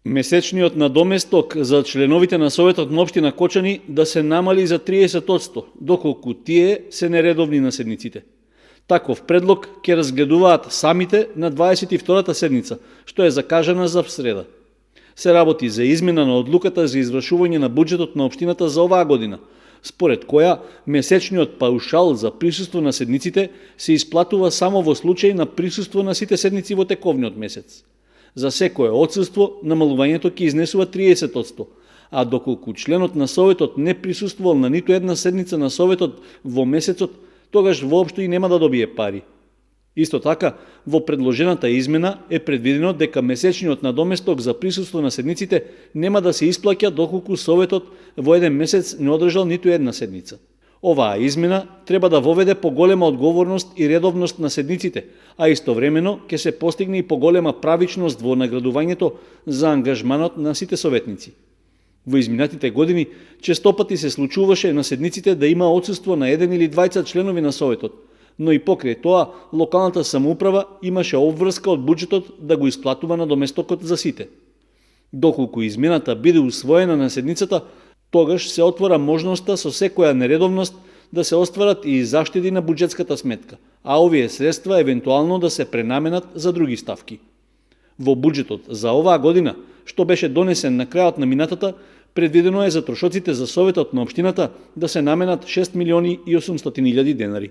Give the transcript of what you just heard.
Месечниот надоместок за членовите на Советот на општина Кочани да се намали за 30%, доколку тие се нередовни на седниците. Таков предлог ќе разгледуваат самите на 22-та седница, што е закажана за среда. Се работи за измена на одлуката за извршување на буџетот на општината за оваа година, според која месечниот паушал за присуство на седниците се исплатува само во случај на присуство на сите седници во тековниот месец. За секое отсуство, намалувањето ќе изнесува 30%, а доколку членот на Советот не присуствувал на ниту една седница на Советот во месецот, тогаш воопшто и нема да добие пари. Исто така, во предложената измена е предвидено дека месечниот надоместок за присуство на седниците нема да се исплаќа доколку Советот во еден месец не одржал ниту една седница. Оваа измена треба да воведе поголема одговорност и редовност на седниците, а истовремено ќе се постигне и поголема правичност во наградувањето за ангажманот на сите советници. Во изминатите години честопати се случуваше на седниците да има отсуство на еден или двајца членови на Советот, но и покрај тоа локалната самоуправа имаше обврска од буџетот да го исплатува надоместокот за сите. Доколку измената биде усвоена на седницата, тогаш се отвора можноста со секоја нередовност да се остварат и заштеди на буџетската сметка, а овие средства евентуално да се пренаменат за други ставки. Во буџетот за оваа година, што беше донесен на крајот на минатата, предвидено е за трошоците за Советот на општината да се наменат 6.800.000 денари.